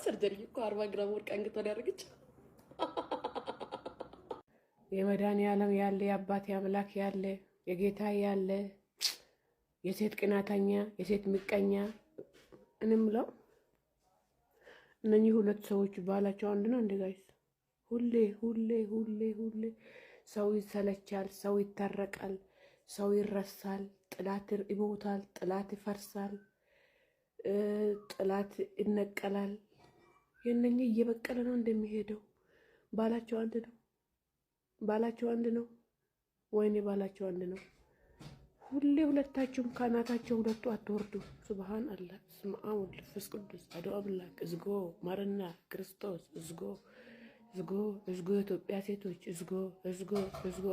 Surgery እኮ 40 ግራም ወርቅ አንገቷ ላይ ያደረገች። የመድኃኒዓለም ያለ፣ የአባቴ አምላክ ያለ፣ የጌታ ያለ፣ የሴት ቅናተኛ፣ የሴት ምቀኛ። እኔ የምለው እነኚህ ሁለት ሰዎች ባላቸው አንድ ነው እንዴ guys? ሁሌ ሁሌ ሁሌ ሁሌ ሰው ይሰለቻል፣ ሰው ይታረቃል፣ ሰው ይረሳል፣ ጥላት ይሞታል፣ ጥላት ይፈርሳል፣ ጥላት ይነቀላል። የእነኚህ እየበቀለ ነው እንደሚሄደው። ባላቸው አንድ ነው። ባላቸው አንድ ነው። ወይኔ ባላቸው አንድ ነው። ሁሌ ሁለታችሁም ከአናታቸው ሁለቱ አትወርዱ። ሱብሃን አላህ፣ በስመ አብ ወወልድ ወመንፈስ ቅዱስ አሐዱ አምላክ። እዝጎ ማረና ክርስቶስ፣ እዝጎ እዝጎ እዝጎ፣ የኢትዮጵያ ሴቶች እዝጎ እዝጎ እዝጎ።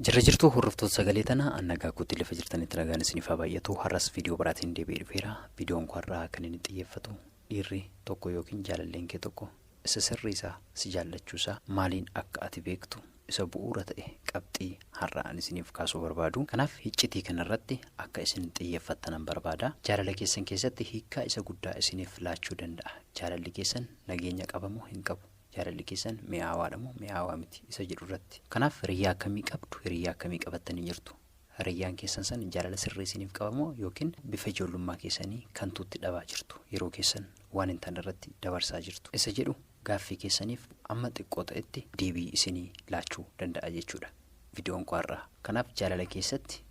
Jirra jirtuu hordoftoota sagalee tanaa, annagaa kutti lafa jirtanitti nagaan isiniif haa baay'atu. Har'as viidiyoo biraatiin deebi'ee dhufeera. Viidiyoon kun har'aa kan inni xiyyeeffatu dhiirri tokko yookiin jaalalleen kee tokko isa sirrii isaa si jaallachuusaa maaliin akka ati beektu isa bu'uura ta'e qabxii har'a ani isiniif kaasuu barbaadu. Kanaaf iccitii kanarratti akka isin xiyyeeffattanan barbaada. Jaalala keessan keessatti hiikkaa isa guddaa isiniif laachuu danda'a. Jaalalli keessan nageenya qabamoo hin qabu? Jaalalli keessan mi'aawaadha moo mi'aawaa miti isa jedhu irratti. Kanaaf hiriyyaa akkamii qabdu? Hiriyyaa akkamii qabattanii jirtu? Hiriyyaan keessan san jaalala sirrii isiniif qabamoo yookiin bifa ijoollummaa keessanii kantuutti dhabaa jirtu? Yeroo keessan waan hin taane irratti dabarsaa jirtu? Isa jedhu gaaffii keessaniif amma xiqqoo ta'etti deebii isinii laachuu danda'a jechuudha viidiyoon kun har'aa. Kanaaf jaalala keessatti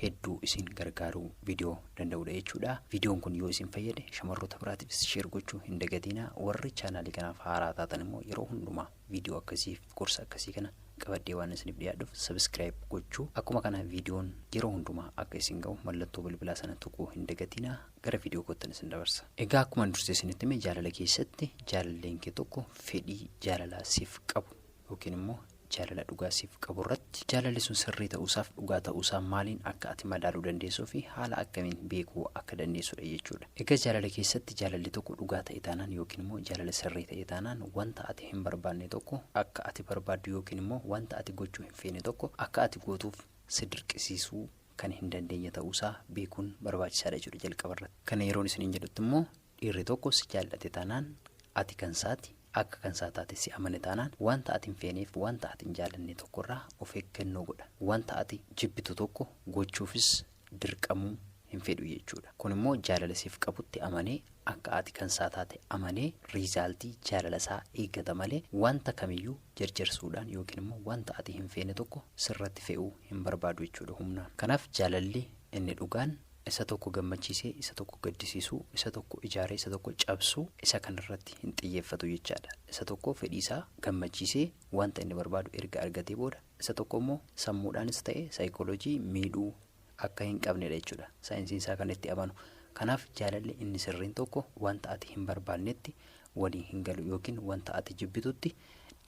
hedduu isin gargaaruu viidiyoo danda'udha jechuudha. Viidiyoon kun yoo isin fayyade shamarroota biraatiifis share gochuu hin dagatinaa. Warri chaanaalii kanaaf haaraa taatan immoo yeroo hundumaa viidiyoo akkasiif gorsa akkasii kana qabadhee waan isiniif dhiyaadhuuf subscribe gochuu, akkuma kana viidiyoon yeroo hundumaa akka isin ga'u mallattoo bilbilaa sana tuquu hin dagatinaa. Gara viidiyoo kottan isin dabarsa. Egaa akkuma dursee isinitti hime, jaalala keessatti jaalalleen kee tokko fedhii jaalalaa siif qabu yookiin immoo jaalala dhugaa siif qabu irratti jaalalli sun sirrii ta'uusaaf dhugaa ta'uusaa maaliin akka ati madaaluu dandeessuu fi haala akkamiin beekuu akka dandeessudha jechuudha. Egaa jaalala keessatti jaalalli tokko dhugaa ta'e taanaan yookiin immoo jaalala sirrii ta'e taanaan, wanta ati hin barbaanne tokko akka ati barbaaddu yookiin immoo wanta ati gochuu hin feene tokko akka ati gootuuf si dirqisiisuu kan hin dandeenye ta'uusaa beekuun barbaachisaadha jechuudha jalqaba irratti. Kana yeroon isiniin jedhutti immoo dhiirri tokko si jaallate taanaan, ati kan saati akka kan isaa taate si amane taanaan, wanta ati hin feeneef wanta ati hin jaallanne tokkorraa of eeggannoo godha. Wanta ati jibbitu tokko gochuufis dirqamuu hin fedhu jechuudha. Kun immoo jaalala siif qabutti amanee, akka ati kan isaa taate amanee, resultii jaalala isaa eeggata malee wanta kamiyyuu jarjarsuudhaan yookiin immoo wanta ati hin feene tokko sirratti fe'uu hin barbaadu jechuudha humnaan. Kanaaf jaalalli inni dhugaan isa tokko gammachiisee isa tokko gaddisiisuu, isa tokko ijaaree isa tokko cabsuu, isa kanarratti hin xiyyeeffatu jechaadha. Isa tokko fedhii isaa gammachiisee wanta inni barbaadu erga argatee booda, isa tokko immoo sammuudhaanis ta'e saayikooloojii miidhuu akka hin qabnedha jechuudha. Saayinsiin isaa kan itti amanu. Kanaaf jaalalli inni sirriin tokko wanta ati hin barbaannetti walii hin galu yookiin wanta ati jibbitutti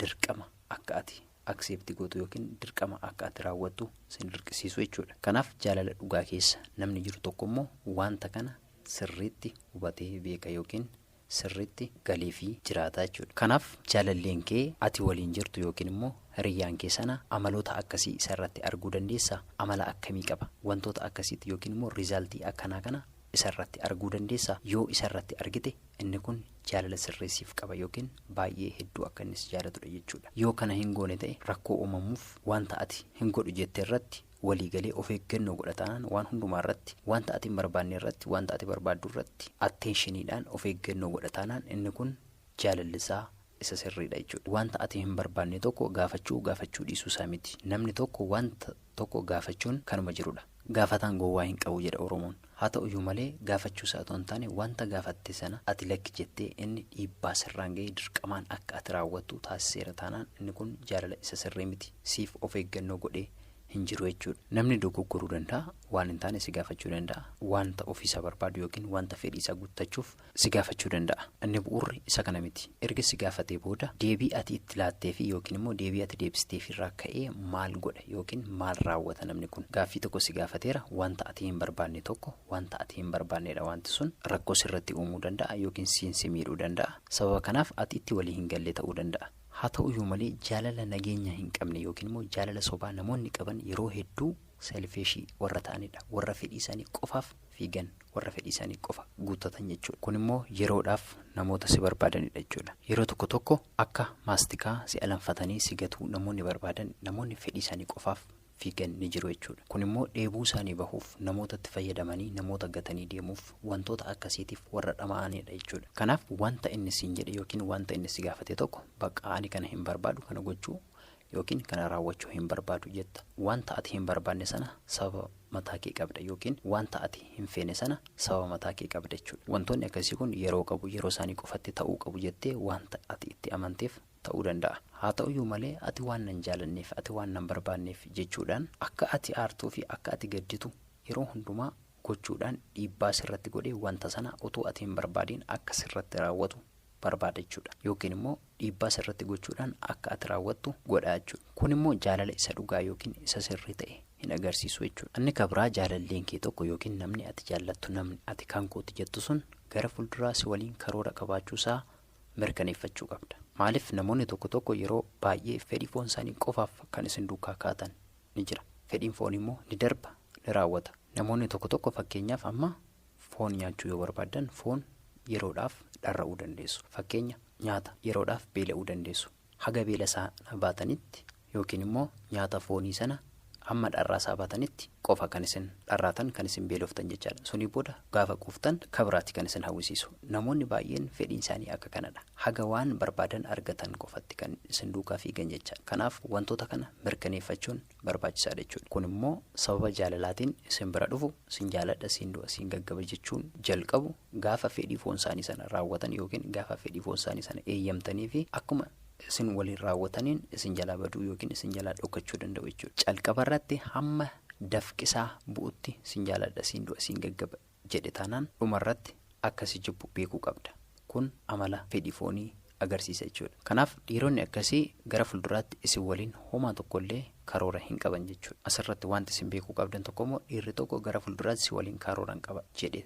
dirqama akka ati accept gootu yookiin dirqama akka ati raawwattu sin dirqisiisu jechuudha. Kanaaf jaalala dhugaa keessa namni jiru tokko immoo wanta kana sirriitti hubatee beeka yookiin sirriitti galee fi jiraata jechuudha. Kanaaf jaalalleen kee ati waliin jirtu yookiin immoo hiriyyaan kee sana amaloota akkasii isarratti arguu dandeessaa? Amala akkamii qaba? Wantoota akkasiitti yookiin immoo resultii akkanaa kana isarratti arguu dandeessaa? Yoo isarratti argite, inni kun jaalala sirreessiif qaba yookiin baay'ee hedduu akka inni si jaalatudha jechuudha. Yoo kana hin goone ta'e, rakkoo uumamuuf wanta ati hin godhu jette irratti waliigalee of eeggannoo godha taanaan, waan hundumaa irratti, wanta ati hin barbaanne irratti, wanta ati barbaaddu irratti attentioniidhaan of eeggannoo godha taanaan, inni kun jaalalli isaa isa sirriidha jechuudha. Wanta ati hin barbaanne tokko gaafachuu gaafachuu dhiisuu isaa miti. Namni tokko wanta tokko gaafachuun kanuma jirudha. Gaafataan gowwaa hin qabu jedha Oromoon. Haa ta'uyyuu malee gaafachuu isaa otoo hin taane, wanta gaafatte sana ati lakki jettee inni dhiibbaa sirraan ga'ee dirqamaan akka ati raawwattu taasiseera taanaan, inni kun jaalala isa sirrii miti. Siif of eeggannoo godhee hin jiru jechuudha. Namni dogoggoruu danda'a, waan hin taane si gaafachuu danda'a, wanta ofiisaa barbaadu yookiin wanta fedhii isaa guuttachuuf si gaafachuu danda'a. Inni bu'uurri isa kana miti. Erga si gaafatee booda deebii ati itti laattee fi yookiin immoo deebii ati deebisteef irraa ka'ee maal godha yookiin maal raawwata namni kun? Gaaffii tokko si gaafateera, wanta ati hin barbaanne tokko, wanta ati hin barbaannedha wanti sun, rakkoo sirratti uumuu danda'a yookiin siin si miidhuu danda'a. Sababa kanaaf ati itti walii hin galle ta'uu danda'a. Haa ta'uyyuu malee jaalala nageenya hin qabne yookiin immoo jaalala sobaa namoonni qaban yeroo hedduu selfish warra ta'anidha. Warra fedhii isaanii qofaaf fiigan, warra fedhii isaanii qofa guuttatan jechuudha. Kun immoo yeroodhaaf namoota si barbaadanidha jechuudha. Yeroo tokko tokko akka maastikaa si alanfatanii si gatuu namoonni barbaadan, namoonni fedhii isaanii qofaaf fiigan ni jiru jechuudha. Kun immoo dheebuu isaanii bahuuf namootatti fayyadamanii namoota gatanii deemuuf wantoota akkasiitiif warra dhama'anidha jechuudha. Kanaaf wanta inni siin jedhe yookiin wanta inni si gaafate tokko bakka ani kana hin barbaadu, kana gochuu yookiin kana raawwachuu hin barbaadu jetta. Wanta ati hin barbaanne sana sababa mataa kee qabda yookiin wanta ati hin feene sana sababa mataa kee qabda jechuudha. Wantoonni akkasii kun yeroo qabu, yeroo isaanii qofatti ta'uu qabu jettee wanta ati itti amanteef ta'uu danda'a. Haa ta'uyyuu malee ati waan nan jaalanneef, ati waan nan barbaanneef jechuudhaan akka ati aartuu fi akka ati gadditu yeroo hundumaa gochuudhaan dhiibbaa sirratti godhee wanta sana otoo ati hin barbaadiin akka sirratti raawwatu barbaada jechuudha. Yookiin immoo dhiibbaa sirratti gochuudhaan akka ati raawwattu godha jechuudha. Kun immoo jaalala isa dhugaa yookiin isa sirrii ta'e hin agarsiisu jechuudha. Inni kabraa jaalalleen kee tokko yookiin namni ati jaallattu, namni ati kan kooti jettu sun gara fuulduraa si waliin karoora qabaachuusaa mirkaneeffachuu qabda. Maaliif namoonni tokko tokko yeroo baay'ee fedhii foon isaanii qofaaf kan isin duukaa kaatan ni jira. Fedhiin foon immoo ni darba, ni raawwata. Namoonni tokko tokko fakkeenyaaf amma foon nyaachuu yoo barbaadan foon yeroodhaaf dharra'uu dandeessu. Fakkeenya nyaata yeroodhaaf beela'uu dandeessu. Haga beela sana baatanitti yookiin immoo nyaata foonii sana hamma dharraa isaa baatanitti qofa kan isin dharraatan, kan isin beeloftan jechaadha. Sunii booda gaafa quuftan kabiraatti kan isin hawwisiisu. Namoonni baay'een fedhiin isaanii akka kanadha. Haga waan barbaadan argatan qofatti kan isin duukaa fiigan jechaadha. Kanaaf wantoota kana mirkaneeffachuun barbaachisaadha jechuudha. Kun immoo sababa jaalalaatiin isin bira dhufu, sin jaaladha, siin du'a, siin gaggaba jechuun jalqabu gaafa fedhii foon isaanii sana raawwatan yookiin gaafa fedhii foon isaanii sana eeyyamtanii fi akkuma isin waliin raawwataniin isin jalaa baduu yookiin isin jalaa dhokachuu danda'u jechuudha. Calqaba irratti hamma dafqisaa bu'utti sin jaaladha, siin du'a, siin gaggaba jedhe taanaan dhumarratti akkasi jibbu beekuu qabda. Kun amala fedhii foonii agarsiisa jechuudha. Kanaaf dhiironni akkasii gara fuulduraatti isin waliin homaa tokkollee karoora hin qaban jechuudha. Asirratti wanti isin beekuu qabdan tokko immoo dhiirri tokko gara fuulduraatti si waliin karoora hin qaba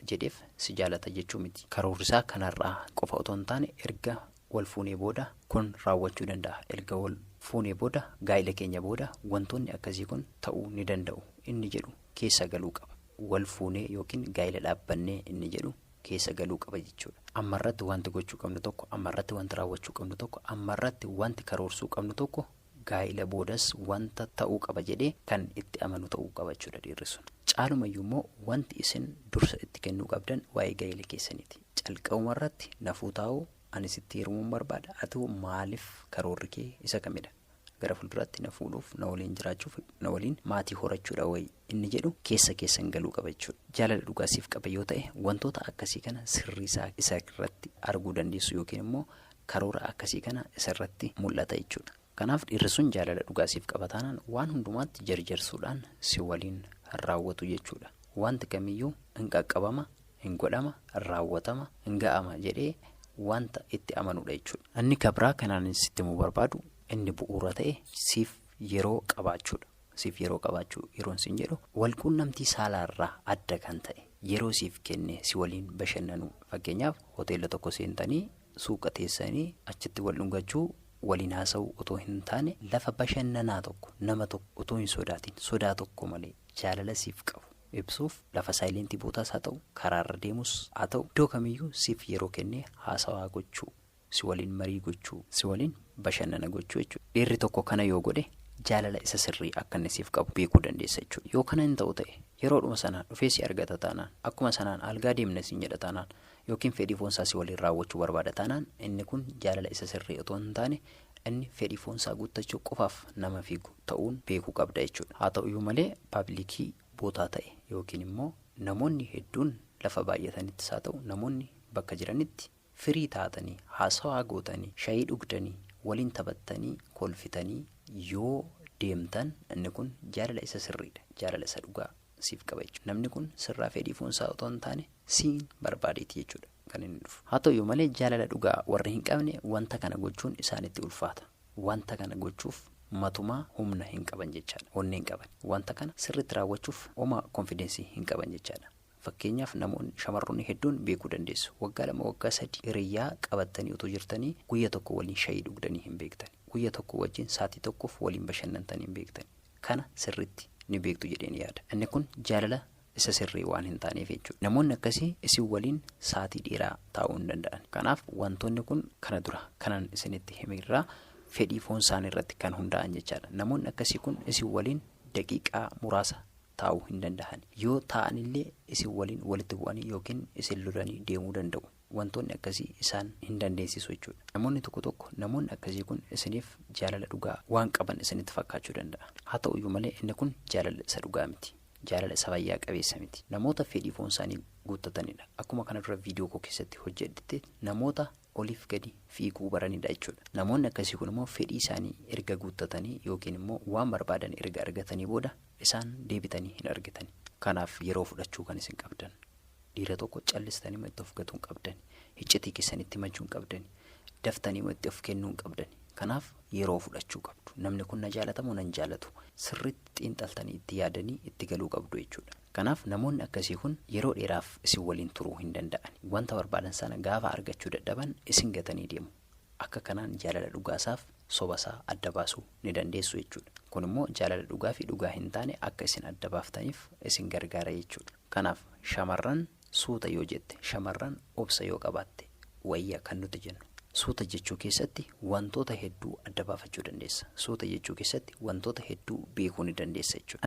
jedheef si jaalata jechuu miti. Karoorri isaa kanarraa qofa otoo hin taane erga wal fuunee booda kun raawwachuu danda'a. Erga wal fuunee booda, gaa'ila keenya booda wantoonni akkasii kun ta'uu ni danda'u inni jedhu keessa galuu qaba. Wal fuunee yookiin gaa'ila dhaabbannee inni jedhu keessa galuu qaba jechuudha. Ammarratti wanti gochuu qabnu tokko, ammarratti wanti raawwachuu qabnu tokko, ammarratti wanti karoorsuu qabnu tokko gaa'ila boodas wanta ta'uu qaba jedhee kan itti amanu ta'uu qaba jechuudha dhiirri sun. Caalumayyuu immoo wanti isin dursa itti kennuu qabdan waa'ee gaa'ila keessaniiti. Calqabumarratti nafuu taa'uu, ani sitti heerumuun barbaada, ati maaliif karoorri kee isa kamidha? Gara fuulduraatti na fuudhuuf, na waliin jiraachuuf, na waliin maatii horachuudha wayi inni jedhu keessa keessan galuu qaba jechuudha. Jaalala dhugaa siif qaba yoo ta'e wantoota akkasii kana sirrii isaa irratti arguu dandeessu yookiin immoo karoora akkasii kana isarratti mul'ata jechuudha. Kanaaf dhiirri sun jaalala dhugaa siif qaba taanaan waan hundumaatti jarjarsuudhaan si waliin raawwatu jechuudha. Wanti kamiyyuu hin qaqqabama, hin godhama, raawwatama, hin ga'ama jedhee wanta itti amanudha jechuudha. Inni kabraa kanaan sitti himuu barbaadu inni bu'uura ta'e siif yeroo qabaachuudha. Siif yeroo qabaachuu yeroon siin jedhu walquunnamtii saalaarraa adda kan ta'e yeroo siif kenne si waliin bashannanuu. Fakkeenyaaf hoteela tokko seentanii suuqa teessanii achitti wal dhungachuu, waliin haasa'uu otoo hin taane lafa bashannanaa tokko nama tokko otoo hin sodaatin, sodaa tokko malee jaalala siif qabu ibsuuf lafa saayilentii bootaas haa ta'u, karaarra deemus haa ta'u, iddoo kamiyyuu siif yeroo kennee haasawaa gochuu, si waliin marii gochuu, si waliin bashannana gochuu jechuudha. Dhiirri tokko kana yoo godhe jaalala isa sirrii akka inni siif qabu beekuu dandeessa jechuudha. Yoo kana hin ta'u ta'e yeroodhuma sana dhufee si argata taanaan, akkuma sanaan algaa deemna siin jedha taanaan yookiin fedhii foonsaa si waliin raawwachuu barbaada taanaan inni kun jaalala isa sirrii otoo hin taane inni fedhii foonsaa guuttachuu qofaaf nama fiigu ta'uun beekuu qabda jechuudha. Haa ta'uyyuu malee paablikii bootaa ta'e yookiin immoo namoonni hedduun lafa baay'atanittis haa ta'u namoonni bakka jiranitti firii taatanii haasawaa gootanii shayii dhugdanii waliin taphattanii kolfitanii yoo deemtan inni kun jaalala isa sirriidha. Jaalala isa dhugaa siif qaba jechuudha. Namni kun sirraa fedhii foonsaa otoo hin taane siin barbaadeeti jechuudha kan inni dhufu. Haa ta'uyyuu malee jaalala dhugaa warri hin qabne wanta kana gochuun isaanitti ulfaata. Wanta kana gochuuf matumaa humna hin qaban jechaadha. Onnee hin qaban. Wanta kana sirriitti raawwachuuf homaa konfidensii hin qaban jechaadha. Fakkeenyaaf namoonni shamarroonni hedduun beekuu dandeessu. Waggaa 2, waggaa 3 hiriyyaa qabattanii otoo jirtanii guyya tokko waliin shayii dhugdanii hin beektan. Guyya tokko wajjin saatii tokkoof waliin bashannantanii hin beektan. Kana sirriitti ni beektu jedheen yaada. Inni kun jaalala isa sirrii waan hin taaneef jechuudha. Namoonni akkasii isin waliin saatii dheeraa taa'uu hin danda'an. Kanaaf wantoonni kun kana dura kanan isinitti hime irraa fedhii foon isaanii irratti kan hundaa'an jechaadha. Namoonni akkasii kun isin waliin daqiiqaa muraasa taa'uu hin danda'an. Yoo taa'anillee isin waliin walitti bu'anii yookiin isin lolanii deemuu danda'u. Wantoonni akkasii isaan hin dandeessisu jechuudha. Namoonni tokko tokko namoonni akkasii kun isiniif jaalala dhugaa waan qaban isinitti fakkaachuu danda'a. Haa ta'uyyuu malee inni kun jaalala isa dhugaa miti. Jaalala isa fayyaa qabeessa miti. Namoota fedhii foon isaanii guuttatanidha. Akkuma kana dura viidiyoo koo keessatti hojjedhetti namoota oliif gadi fiiguu baranidha jechuudha. Namoonni akkasii kun immoo fedhii isaanii erga guuttatanii yookiin immoo waan barbaadan erga argatanii booda isaan deebitanii hin argatani. Kanaaf yeroo fudhachuu kan isin qabdan. Dhiira tokko callistanii itti of gatuu hin qabdani. Iccitii keessanitti himachuu hin qabdani. Daftanii itti of kennuu hin qabdani. Kanaaf yeroo fudhachuu qabdu. Namni kun na jaalata moo nan jaalatu? Sirriitti xiinxaltanii itti yaadanii itti galuu qabdu jechuudha. Kanaaf namoonni akkasii kun yeroo dheeraaf isin waliin turuu hin danda'an. Wanta barbaadan sana gaafa argachuu dadhaban isin gatanii deemu. Akka kanaan jaalala dhugaasaaf sobasaa adda baasuu ni dandeessu jechuudha. Kun immoo jaalala dhugaa fi dhugaa hin taane akka isin adda baaftaniif isin gargaara jechuudha. Kanaaf shamarran suuta yoo jette, shamarran obsa yoo qabaatte wayya kan nuti jennu. Suuta jechuu keessatti wantoota hedduu adda baafachuu dandeessa. Suuta jechuu keessatti wantoota hedduu beekuu ni dandeessa jechuudha.